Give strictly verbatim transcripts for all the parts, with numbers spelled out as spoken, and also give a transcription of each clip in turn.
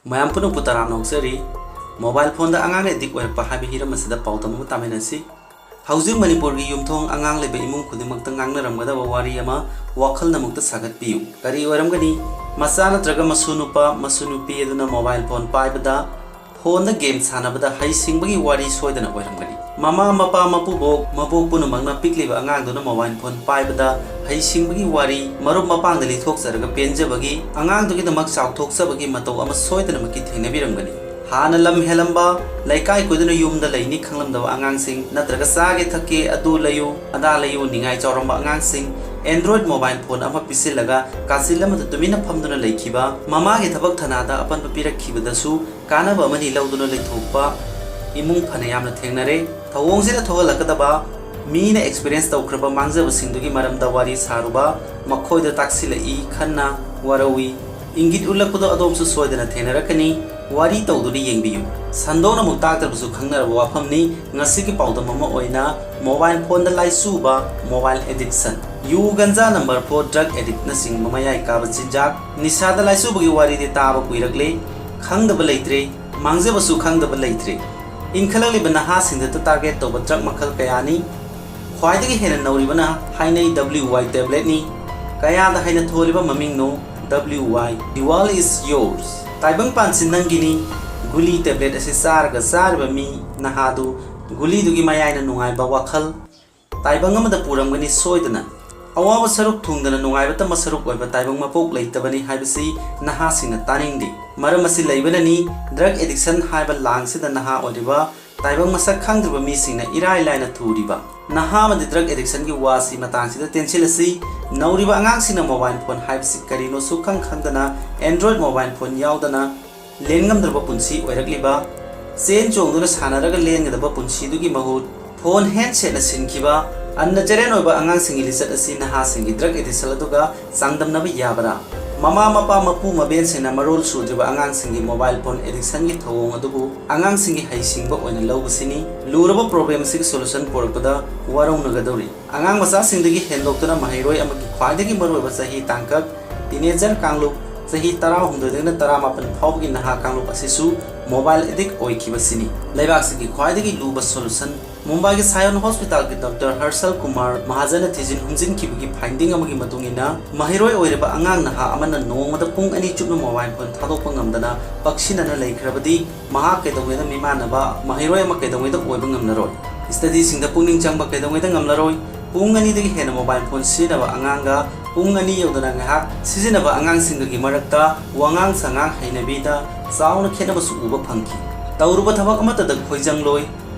ꯃꯌꯥꯝ ꯄꯨꯝꯅꯃꯛꯄꯨ ꯇꯔꯥꯝꯅ ꯑꯣꯛꯆꯔꯤ꯫ ꯃꯣꯕꯥꯏꯜ ꯐꯣꯟꯗ ꯑꯉꯥꯡꯅ ꯑꯦꯗꯤꯛ ꯑꯣꯏꯔꯛꯄ ꯍꯥꯏꯕ ꯍꯤꯔꯝ ꯑꯁꯤꯗ ꯄꯥꯎꯗꯝ ꯑꯃ ꯇꯥꯃꯤꯟꯅꯁꯤ꯫ ꯍꯧꯖꯤꯛ ꯃꯅꯤꯄꯨꯔꯒꯤ ꯌꯨꯝꯊꯣꯡ ꯑꯉꯥꯡ ꯂꯩꯕ ꯏꯃꯨꯡ ꯈꯨꯗꯤꯡꯃꯛꯇ ꯉꯥꯡꯅꯔꯝꯒꯗꯕ ꯋꯥꯔꯤ ꯑꯃ ꯋꯥꯈꯜꯅꯃꯛꯇ ꯁꯥꯒꯠꯄꯤꯌꯨ꯫ ꯀꯔꯤ ꯑꯣꯏꯔꯝꯒꯅꯤ? ꯃꯆꯥ ꯅꯠꯇ꯭ꯔꯒ ꯃꯁꯨ ꯅꯨꯄꯥ, ꯃꯁꯨ ꯅꯨꯄꯤ ꯑꯗꯨꯅ ꯃꯣꯕꯥꯏꯜ ꯐꯣꯟ ꯄꯥꯏꯕꯗ, ꯐꯣꯟꯗ ꯒꯦꯝ ꯁꯥꯟꯅꯕꯗ ꯍꯩꯁꯤꯡꯕꯒꯤ ꯋꯥꯔꯤ ꯁꯣꯏꯗꯅ ꯑꯣꯏꯔꯝꯒꯅꯤ꯫ ꯃꯃꯥ, ꯃꯄꯥ, ꯃꯄꯨꯕꯣꯛ, ꯃꯕꯣꯛ ꯄꯨꯝꯅꯃꯛꯅ ꯄꯤꯛꯂꯤꯕ ꯑꯉꯥꯡꯗꯨꯅ ꯃꯣꯕꯥꯏꯜ ꯐꯣꯟ ꯄꯥꯏꯕꯗ ꯍꯩꯁꯤꯡꯕꯒꯤ ꯋꯥꯔꯤ, ꯃꯔꯨꯞ ꯃꯄꯥꯡꯗ ꯂꯤꯊꯣꯛꯆꯔꯒ ꯄꯦꯟꯖꯕꯒꯤ, ꯑꯉꯥꯡꯗꯨꯒꯤꯗꯃꯛ ꯆꯥꯎꯊꯣꯛꯆꯕꯒꯤ ꯃꯇꯧ ꯑꯃ ꯁꯣꯏꯗꯅꯃꯛꯀꯤ ꯊꯦꯡꯅꯕꯤꯔꯝꯒꯅꯤ꯫ ꯍꯥꯟꯅ ꯂꯝ ꯍꯦꯜꯂꯝꯕ, ꯂꯩꯀꯥꯏ ꯀꯣꯏꯗꯨꯅ ꯌꯨꯝꯗ ꯂꯩꯅꯤ ꯈꯪꯂꯝꯗꯕ ꯑꯉꯥꯡꯁꯤꯡ, ꯅꯠꯇ꯭ꯔꯒ ꯆꯥꯒꯦ ꯊꯛꯀꯦ, ꯑꯗꯨ ꯂꯩꯌꯨ, ꯑꯗꯥ ꯂꯩꯌꯨ ꯅꯤꯡꯉꯥꯏ ꯆꯥꯎꯔꯝꯕ ꯑꯉꯥꯡꯁꯤꯡ, Android ꯃꯣꯕꯥꯏꯜ ꯐꯣꯟ ꯑꯃ ꯄꯤꯁꯤꯜꯂꯒ ꯀꯥꯆꯤꯜ ꯑꯃꯗ ꯇꯨꯃꯤꯟꯅ ꯐꯝꯗꯨꯅ ꯂꯩꯈꯤꯕ, ꯃꯃꯥꯒꯤ ꯊꯕꯛ ꯊꯅꯥꯗ ꯑꯄꯟꯕ ꯄꯤꯔꯛꯈꯤꯕꯗꯁꯨ ꯀꯥꯟꯅꯕ ꯑꯃꯅꯤ ꯂꯧꯗꯨꯅ ꯂꯩꯊꯣꯛꯄ ꯏꯃꯨꯡ ꯐꯅ ꯌꯥꯝꯅ ꯊꯦꯡꯅꯔꯦ꯫ ꯊꯧꯑꯣꯡꯁꯤꯗ ꯊꯣꯛꯍꯜꯂꯛꯀꯗꯕ ꯃꯤꯅ experience ꯇꯧꯈ꯭ꯔꯕ ꯃꯥꯡꯖꯕꯁꯤꯡꯗꯨꯒꯤ ꯃꯔꯝꯗ ꯋꯥꯔꯤ ꯁꯥꯔꯨꯕ, ꯃꯈꯣꯏꯗ ꯇꯥꯛꯁꯤꯜꯂꯛꯏ, ꯈꯟꯅ ꯋꯥꯔꯧꯏ, ꯏꯪꯒꯤꯠ ꯎꯠꯂꯛꯄꯗꯣ ꯑꯗꯣꯝꯁꯨ ꯁꯣꯏꯗꯅ ꯊꯦꯡꯅꯔꯛꯀꯅꯤ꯫ ꯋꯥꯔꯤ ꯇꯧꯗꯨꯅ ꯌꯦꯡꯕꯤꯌꯨ꯫ ꯁꯟꯗꯣꯛꯅ ꯑꯃꯨꯛ ꯇꯥꯛꯇ꯭ꯔꯕꯁꯨ ꯈꯪꯅꯔꯕ ꯋꯥꯐꯝꯅꯤ꯫ ꯉꯁꯤꯒꯤ ꯄꯥꯎꯗꯝ ꯑꯃ ꯑꯣꯏꯅ ꯃꯣꯕꯥꯏꯜ ꯐꯣꯟꯗ ꯂꯥꯏꯆꯨꯕ, ꯃꯣꯕꯥꯏꯜ ꯑꯦꯗꯤꯛꯁꯟ꯫ ꯌꯨ, ꯒꯟꯖꯥ, ꯅꯝꯕꯔ ꯐꯣꯔ, ꯗ꯭ꯔꯒ ꯑꯦꯗꯤꯛꯅꯆꯤꯡꯕ ꯃꯌꯥꯏ ꯀꯥꯕ ꯆꯤꯟꯖꯥꯛ, ꯅꯤꯁꯥꯗ ꯂꯥꯏꯆꯨꯕꯒꯤ ꯋꯥꯔꯤꯗꯤ ꯇꯥꯕ ꯀꯨꯏꯔꯛꯂꯦ꯫ ꯈꯪꯗꯕ ꯂꯩꯇ꯭ꯔꯦ, ꯃꯥꯡꯖꯕꯁꯨ ꯈꯪꯗꯕ ꯂꯩꯇ꯭ꯔꯦ꯫ ꯏꯟꯈꯠꯂꯛꯂꯤꯕ ꯅꯍꯥꯁꯤꯡꯗꯇ ꯇꯥꯔꯒꯦꯠ ꯇꯧꯕ ꯗ꯭ꯔꯒ ꯃꯈꯜ ꯀꯌꯥꯅꯤ꯫ ꯈ꯭ꯋꯥꯏꯗꯒꯤ ꯍꯦꯟꯅ ꯅꯧꯔꯤꯕꯅ ꯍꯥꯏꯅꯩ W Y ꯇꯦꯕ꯭ꯂꯦꯠꯅꯤ꯫ ꯀꯌꯥꯗ ꯍꯥꯏꯅ ꯊꯣꯜꯂꯤꯕ ꯃꯃꯤꯡꯅꯣ? W Y, the world is yours꯫ ꯇꯥꯏꯕꯪ ꯄꯥꯟꯁꯤ ꯅꯪꯒꯤꯅꯤ꯫ ꯒꯨꯂꯤ ꯇꯦꯕ꯭ꯂꯦꯠ ꯑꯁꯤ ꯆꯥꯔꯒ ꯆꯥꯔꯤꯕ ꯃꯤ ꯅꯍꯥꯗꯨ ꯒꯨꯂꯤꯗꯨꯒꯤ ꯃꯌꯥꯏꯅ ꯅꯨꯡꯉꯥꯏꯕ ꯋꯥꯈꯜ ꯇꯥꯏꯕꯪ ꯑꯃꯗ ꯄꯨꯔꯝꯒꯅꯤ ꯁꯣꯏꯗꯅ꯫ ꯑꯋꯥꯕ ꯁꯔꯨꯛ ꯊꯨꯡꯗꯅ ꯅꯨꯡꯉꯥꯏꯕꯇ ꯃꯁꯔꯨꯛ ꯑꯣꯏꯕ ꯇꯥꯏꯕꯪ ꯃꯄꯣꯛ ꯂꯩꯇꯕꯅꯤ ꯍꯥꯏꯕꯁꯤ ꯅꯍꯥꯁꯤꯡꯅ ꯇꯥꯅꯤꯡꯗꯦ꯫ ꯃꯔꯝ ꯑꯁꯤ ꯂꯩꯕꯅꯅꯤ ꯗ꯭ꯔꯒ ꯑꯦꯗꯤꯛꯁꯟ ꯍꯥꯏꯕ ꯂꯥꯡꯁꯤꯗ ꯅꯍꯥ ꯑꯣꯏꯔꯤꯕ ꯇꯥꯏꯕꯪ ꯃꯁꯛ ꯈꯪꯗ꯭ꯔꯤꯕ ꯃꯤꯁꯤꯡꯅ ꯏꯔꯥꯏ ꯂꯥꯏꯅ ꯊꯨꯔꯤꯕ꯫ ꯅꯍꯥ ꯑꯃꯗꯤ ꯗ꯭ꯔꯒ ꯑꯦꯗꯤꯛꯁꯟꯒꯤ ꯋꯥꯁꯤ ꯃꯇꯥꯡꯁꯤꯗ ꯇꯦꯟꯁꯤꯜꯂꯁꯤ꯫ ꯅꯧꯔꯤꯕ ꯑꯉꯥꯡꯁꯤꯡꯅ ꯃꯣꯕꯥꯏꯜ ꯐꯣꯟ ꯍꯥꯏꯕꯁꯤ ꯀꯔꯤꯅꯣ ꯁꯨꯈꯪ ꯈꯪꯗꯅ Android ꯃꯣꯕꯥꯏꯜ ꯐꯣꯟ ꯌꯥꯎꯗꯅ ꯂꯦꯟꯉꯝꯗ꯭ꯔꯕ ꯄꯨꯟꯁꯤ ꯑꯣꯏꯔꯛꯂꯤꯕ, ꯆꯦꯟ ꯆꯣꯡꯗꯨꯅ ꯁꯥꯟꯅꯔꯒ ꯂꯦꯟꯒꯗꯕ ꯄꯨꯟꯁꯤꯗꯨꯒꯤ ꯃꯍꯨꯠ ꯐꯣꯟ ꯍꯦꯟꯁꯦꯠꯅ ꯁꯤꯟꯈꯤꯕ, unnatural ꯑꯣꯏꯕ ꯑꯉꯥꯡꯁꯤꯡꯒꯤ ꯂꯤꯆꯠ ꯑꯁꯤ ꯅꯍꯥꯁꯤꯡꯒꯤ ꯗ꯭ꯔꯒ ꯑꯦꯗꯤꯛꯁꯟ ꯑꯗꯨꯒ ꯆꯥꯡꯗꯝꯅꯕ ꯌꯥꯕꯔꯥ? ꯃꯃꯥ ꯃꯄꯥ ꯃꯄꯨ ꯃꯕꯦꯟꯁꯤꯡꯅ ꯃꯔꯣꯜ ꯁꯨꯗ꯭ꯔꯤꯕ ꯑꯉꯥꯡꯁꯤꯡꯒꯤ ꯃꯣꯕꯥꯏꯜ ꯐꯣꯟ ꯑꯦꯗꯤꯛꯁꯟꯒꯤ ꯊꯧꯑꯣꯡ ꯑꯗꯨꯕꯨ ꯑꯉꯥꯡꯁꯤꯡꯒꯤ ꯍꯩꯁꯤꯡꯕ ꯑꯣꯏꯅ ꯂꯧꯕꯁꯤꯅꯤ꯫ ꯂꯨꯔꯕ ꯄ꯭ꯔꯣꯕ꯭ꯂꯦꯝ ꯑꯁꯤꯒꯤ ꯁꯣꯂꯨꯁꯟ ꯄꯨꯔꯛꯄꯗ ꯋꯥꯔꯧꯅꯒꯗꯧꯔꯤ꯫ ꯑꯉꯥꯡ ꯃꯆꯥꯁꯤꯡꯗꯒꯤ ꯍꯦꯟꯗꯣꯛꯇꯨꯅ ꯃꯍꯩꯔꯣꯏ ꯑꯃꯒꯤ ꯈ꯭ꯋꯥꯏꯗꯒꯤ ꯃꯔꯨꯑꯣꯏꯕ ꯆꯍꯤ ꯇꯥꯡꯀꯛ, ꯇꯤꯅꯦꯖꯔ ꯀꯥꯡꯂꯨꯞ, ꯆꯍꯤ ꯇꯔꯥꯍꯨꯝꯗꯣꯏꯗꯒꯤꯅ ꯇꯔꯥꯃꯥꯄꯟ ꯐꯥꯎꯕꯒꯤ ꯅꯍꯥ ꯀꯥꯡꯂꯨꯞ ꯑꯁꯤꯁꯨ mobile addict ꯑꯣꯏꯈꯤꯕꯁꯤꯅꯤ꯫ ꯂꯩꯕꯥꯛꯁꯤꯒꯤ ꯈ꯭ꯋꯥꯏꯗꯒꯤ ꯂꯨꯕ solution꯫ ꯃꯨꯝꯕꯥꯏꯒꯤ ꯁꯥꯌꯣꯟ ꯍꯣꯁꯄꯤꯇꯥꯜꯒꯤ ꯗꯣꯛꯇꯔ ꯍꯔꯁꯜ ꯀꯨꯃꯥꯔ ꯃꯍꯥꯖꯟꯅ ꯊꯤꯖꯤꯟ ꯍꯨꯝꯖꯤꯟꯈꯤꯕꯒꯤ finding ꯑꯃꯒꯤ ꯃꯇꯨꯡ ꯏꯟꯅ, ꯃꯍꯩꯔꯣꯏ ꯑꯣꯏꯔꯤꯕ ꯑꯉꯥꯡ ꯅꯍꯥ ꯑꯃꯅ ꯅꯣꯡꯃꯗ ꯄꯨꯡ ꯑꯅꯤ ꯆꯨꯞꯅ mobile phone ꯊꯥꯗꯣꯛꯄ ꯉꯝꯗꯅ ꯄꯛꯁꯤꯟꯅꯅ ꯂꯩꯈ꯭ꯔꯕꯗꯤ, ꯃꯍꯥꯛ ꯀꯩꯗꯧꯉꯩꯗ ꯃꯤꯃꯥꯟꯅꯕ ꯃꯍꯩꯔꯣꯏ ꯑꯃ ꯀꯩꯗꯧꯉꯩꯗ ꯑꯣꯏꯕ ꯉꯝꯂꯔꯣꯏ꯫ Studyꯁꯤꯡꯗ ꯄꯨꯛꯅꯤꯡ ꯆꯪꯕ ꯀꯩꯗꯧꯉꯩꯗ ꯉꯝꯂꯔꯣꯏ꯫ ꯄꯨꯡ ꯑꯅꯤꯗꯒꯤ ꯍꯦꯟꯅ mobile phone ꯁꯤꯖꯤꯟꯅꯕ ꯑꯉꯥꯡꯒ ꯄꯨꯡ ꯑꯅꯤ ꯌꯧꯗꯅ ꯉꯥꯏꯍꯥꯛ ꯁꯤꯖꯤꯟꯅꯕ ꯑꯉꯥꯡꯁꯤꯡꯒꯒꯤ ꯃꯔꯛꯇ ꯋꯥꯉꯥꯡ ꯁꯉꯥꯡ ꯍꯩꯅꯕꯤꯗ ꯆꯥꯎꯅ ꯈꯦꯠꯅꯕꯁꯨ ꯎꯕ ꯐꯪꯈꯤ꯫ ꯇꯧꯔꯨꯕ ꯊꯕꯛ ꯑꯃꯠꯇꯗ ꯈꯣꯏꯖꯪꯂꯣꯏ꯫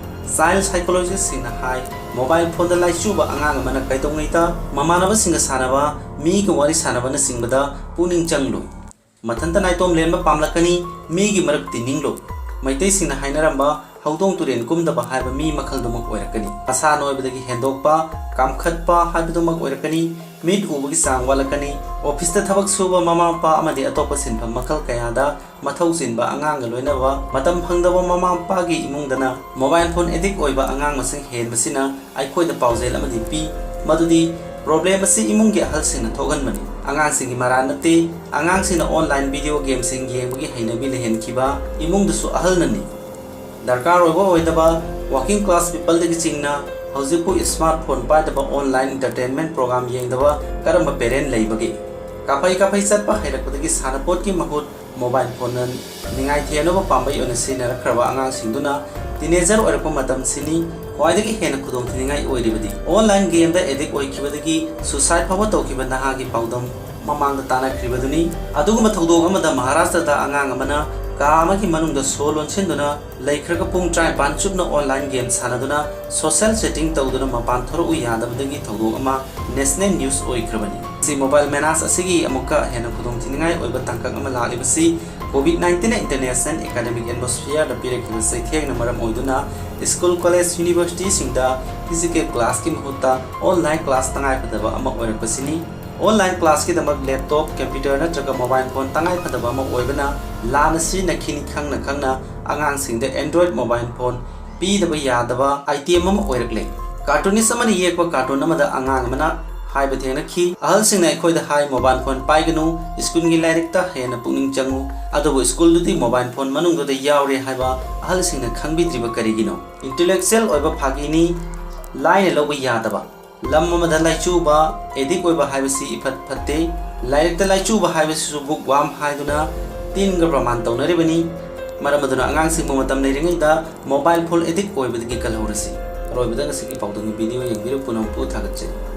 Child psychologistꯁꯤꯡꯅ ꯍꯥꯏ, mobile phoneꯗ ꯂꯥꯏꯆꯨꯕ ꯑꯉꯥꯡ ꯑꯃꯅ ꯀꯩꯗꯧꯉꯩꯗ ꯃꯃꯥꯟꯅꯕꯁꯤꯡꯒ ꯁꯥꯟꯅꯕ, ꯃꯤꯒ ꯋꯥꯔꯤ ꯁꯥꯟꯅꯕꯅꯆꯤꯡꯕꯗ ꯄꯨꯛꯅꯤꯡ ꯆꯪꯂꯣꯏ꯫ ꯃꯊꯟꯇ ꯅꯥꯏꯇꯣꯝ ꯂꯦꯟꯕ ꯄꯥꯝꯂꯛꯀꯅꯤ, ꯃꯤꯒꯤ ꯃꯔꯛ ꯇꯤꯟꯅꯤꯡꯂꯣꯏ꯫ ꯃꯩꯇꯩꯁꯤꯡꯅ ꯍꯥꯏꯅꯔꯝꯕ "ꯍꯧꯗꯣꯡ ꯇꯨꯔꯦꯟ ꯀꯨꯝꯗꯕ" ꯍꯥꯏꯕ ꯃꯤ ꯃꯈꯜꯗꯨꯃꯛ ꯑꯣꯏꯔꯛꯀꯅꯤ꯫ ꯃꯁꯥ ꯅꯣꯏꯕꯗꯒꯤ ꯍꯦꯟꯗꯣꯛꯄ, ꯀꯥꯝꯈꯠꯄ ꯍꯥꯏꯕꯗꯨꯃꯛ ꯑꯣꯏꯔꯛꯀꯅꯤ꯫ ꯃꯤꯠ ꯎꯕꯒꯤ ꯆꯥꯡ ꯋꯥꯠꯂꯛꯀꯅꯤ꯫ Officeꯇ ꯊꯕꯛ ꯁꯨꯕ ꯃꯃꯥ ꯃꯄꯥ ꯑꯃꯗꯤ ꯑꯇꯣꯞꯄ ꯁꯤꯟꯐꯝ ꯃꯈꯜ ꯀꯌꯥꯗ ꯃꯊꯧ ꯆꯤꯟꯕ ꯑꯉꯥꯡꯒ ꯂꯣꯏꯅꯕ ꯃꯇꯝ ꯐꯪꯗꯕ ꯃꯃꯥ ꯃꯄꯥꯒꯤ ꯏꯃꯨꯡꯗꯅ mobile phone addict ꯑꯣꯏꯕ ꯑꯉꯥꯡ ꯃꯁꯤꯡ ꯍꯦꯟꯕꯁꯤꯅ ꯑꯩꯈꯣꯏꯗ ꯄꯥꯎꯖꯦꯜ ꯑꯃꯗꯤ ꯄꯤ, ꯃꯗꯨꯗꯤ problem ꯑꯁꯤ ꯏꯃꯨꯡꯒꯤ ꯑꯍꯜꯁꯤꯡꯅ ꯊꯣꯛꯍꯟꯕꯅꯤ꯫ ꯑꯉꯥꯡꯁꯤꯡꯒꯤ ꯃꯔꯥꯜ ꯅꯠꯇꯦ꯫ ꯑꯉꯥꯡꯁꯤꯡꯅ online video gameꯁꯤꯡ ꯌꯦꯡꯕꯒꯤ ꯍꯩꯅꯕꯤ ꯂꯩꯍꯟꯈꯤꯕ ꯏꯃꯨꯡꯗꯁꯨ ꯑꯍꯜꯅꯅꯤ꯫ ꯗꯔꯀꯥꯔ ꯑꯣꯏꯕ ꯑꯣꯏꯗꯕ, working class peopleꯗꯒꯤ ꯆꯤꯡꯅ ꯍꯧꯖꯤꯛꯄꯨ smartphone ꯄꯥꯏꯗꯕ, online entertainment program ꯌꯦꯡꯗꯕ ꯀꯔꯝꯕ parent ꯂꯩꯕꯒꯦ? ꯀꯥꯐꯩ ꯀꯥꯐꯩ ꯆꯠꯄ ꯍꯩꯔꯛꯄꯗꯒꯤ ꯁꯥꯟꯅꯄꯣꯠꯀꯤ ꯃꯍꯨꯠ mobile phoneꯅ ꯅꯤꯡꯉꯥꯏ ꯊꯦꯝꯅꯕ ꯄꯥꯝꯕꯩ ꯑꯣꯏꯅ ꯁꯤꯖꯤꯟꯅꯔꯛꯈ꯭ꯔꯕ ꯑꯉꯥꯡꯁꯤꯡꯗꯨꯅ teenager ꯑꯣꯏꯔꯛꯄ ꯃꯇꯝꯁꯤꯅꯤ ꯈ꯭ꯋꯥꯏꯗꯒꯤ ꯍꯦꯟꯅ ꯈꯨꯗꯣꯡꯊꯤꯅꯤꯡꯉꯥꯏ ꯑꯣꯏꯔꯤꯕꯗꯤ꯫ Online gameꯗ addict ꯑꯣꯏꯈꯤꯕꯗꯒꯤ suicide ꯐꯥꯎꯕ ꯇꯧꯈꯤꯕ ꯅꯍꯥꯒꯤ ꯄꯥꯎꯗꯝ ꯃꯃꯥꯡꯗ ꯇꯥꯟꯅꯈ꯭ꯔꯤꯕꯗꯨꯅꯤ꯫ ꯑꯗꯨꯒꯨꯝꯕ ꯊꯧꯗꯣꯛ ꯑꯃꯗ ꯃꯍꯥꯔꯥꯁꯇ꯭ꯔꯗ ꯑꯉꯥꯡ ꯑꯃꯅ ꯀꯥ ꯑꯃꯒꯤ ꯃꯅꯨꯡꯗ ꯁꯣ ꯂꯣꯟꯁꯤꯟꯗꯨꯅ ꯂꯩꯈ꯭ꯔꯒ ꯄꯨꯡ ꯇꯔꯥꯅꯤꯄꯥꯟ ꯆꯨꯞꯅ online game ꯁꯥꯟꯅꯗꯨꯅ social chatting ꯇꯧꯗꯨꯅ ꯃꯄꯥꯟ ꯊꯣꯔꯛꯎ ꯌꯥꯗꯕꯗꯒꯤ ꯊꯧꯗꯣꯛ ꯑꯃ national news ꯑꯣꯏꯈ꯭ꯔꯕꯅꯤ꯫ ꯁꯤ mobile menace ꯑꯁꯤꯒꯤ ꯑꯃꯨꯛꯀ ꯍꯦꯟꯅ ꯈꯨꯗꯣꯡꯊꯤꯅꯤꯡꯉꯥꯏ ꯑꯣꯏꯕ ꯇꯥꯡꯀꯛ ꯑꯃ ꯂꯥꯛꯂꯤꯕꯁꯤ COVID nineteenꯅ international academic atmosphereꯗ ꯄꯤꯔꯛꯈꯤꯕ ꯆꯩꯊꯦꯡꯅ ꯃꯔꯝ ꯑꯣꯏꯗꯨꯅ school, college, universityꯁꯤꯡꯗ physical classꯀꯤ ꯃꯍꯨꯠꯇ online class ꯇꯉꯥꯏꯐꯗꯕ ꯑꯃ ꯑꯣꯏꯔꯛꯄꯁꯤꯅꯤ꯫ Online classꯀꯤꯗꯃꯛ laptop, computer ꯅꯠꯇ꯭ꯔꯒ mobile phone ꯇꯉꯥꯏꯐꯗꯕ ꯑꯃ ꯑꯣꯏꯕꯅ ꯂꯥꯟꯅ ꯁꯤꯖꯤꯟꯅꯈꯤꯅꯤ ꯈꯪꯅ ꯈꯪꯅ ꯑꯉꯥꯡꯁꯤꯡꯗ Android mobile phone ꯄꯤꯗꯕ ꯌꯥꯗꯕ item ꯑꯃ ꯑꯣꯏꯔꯛꯂꯦ꯫ Cartoonist ꯑꯃꯅ ꯌꯦꯛꯄ cartoon ꯑꯃꯗ ꯑꯉꯥꯡ ꯑꯃꯅ ꯍꯥꯏꯕ ꯊꯦꯡꯅꯈꯤ꯫ ꯑꯍꯜꯁꯤꯡꯅ ꯑꯩꯈꯣꯏꯗ ꯍꯥꯏ, "ꯃꯣꯕꯥꯏꯜ ꯐꯣꯟ ꯄꯥꯏꯒꯅꯨ, ꯁ꯭ꯀꯨꯜꯒꯤ ꯂꯥꯏꯔꯤꯛꯇ ꯍꯦꯟꯅ ꯄꯨꯛꯅꯤꯡ ꯆꯪꯉꯨ"꯫ ꯑꯗꯨꯕꯨ ꯁ꯭ꯀꯨꯜꯗꯨꯗꯤ ꯃꯣꯕꯥꯏꯜ ꯐꯣꯟ ꯃꯅꯨꯡꯗꯨꯗ ꯌꯥꯎꯔꯦ ꯍꯥꯏꯕ ꯑꯍꯜꯁꯤꯡꯅ ꯈꯪꯕꯤꯗ꯭ꯔꯤꯕ ꯀꯔꯤꯒꯤꯅꯣ? ꯏꯟꯇꯦꯂꯦꯛꯆꯨꯑꯦꯜ ꯑꯣꯏꯕ ꯐꯥꯒꯤꯅꯤ, ꯂꯥꯏꯅ ꯂꯧꯕ ꯌꯥꯗꯕ꯫ ꯂꯝ ꯑꯃꯗ ꯂꯥꯏꯆꯨꯕ, ꯑꯦꯗꯤꯛ ꯑꯣꯏꯕ ꯍꯥꯏꯕꯁꯤ ꯏꯐꯠ ꯐꯠꯇꯦ꯫ ꯂꯥꯏꯔꯤꯛꯇ ꯂꯥꯏꯆꯨꯕ ꯍꯥꯏꯕꯁꯤꯁꯨ ꯕꯨꯛ ꯋꯥꯝ ꯍꯥꯏꯗꯨꯅ ꯇꯤꯟꯒ ꯄ꯭ꯔꯃꯥꯟ ꯇꯧꯅꯔꯤꯕꯅꯤ꯫ ꯃꯔꯝ ꯑꯗꯨꯅ ꯑꯉꯥꯡꯁꯤꯡꯕꯨ ꯃꯇꯝ ꯂꯩꯔꯤꯉꯩꯗ ꯃꯣꯕꯥꯏꯜ ꯐꯣꯟ ꯑꯦꯗꯤꯛ ꯑꯣꯏꯕꯗꯒꯤ ꯀꯜꯍꯧꯔꯁꯤ꯫ ꯑꯔꯣꯏꯕꯗ ꯉꯁꯤꯒꯤ ꯄꯥꯎꯗꯝꯒꯤ ꯚꯤꯗꯤꯑꯣ ꯌꯦꯡꯕꯤꯔꯛꯄ ꯄꯨꯝꯅꯃꯛꯄꯨ ꯊꯥꯒꯠꯆꯔꯤ꯫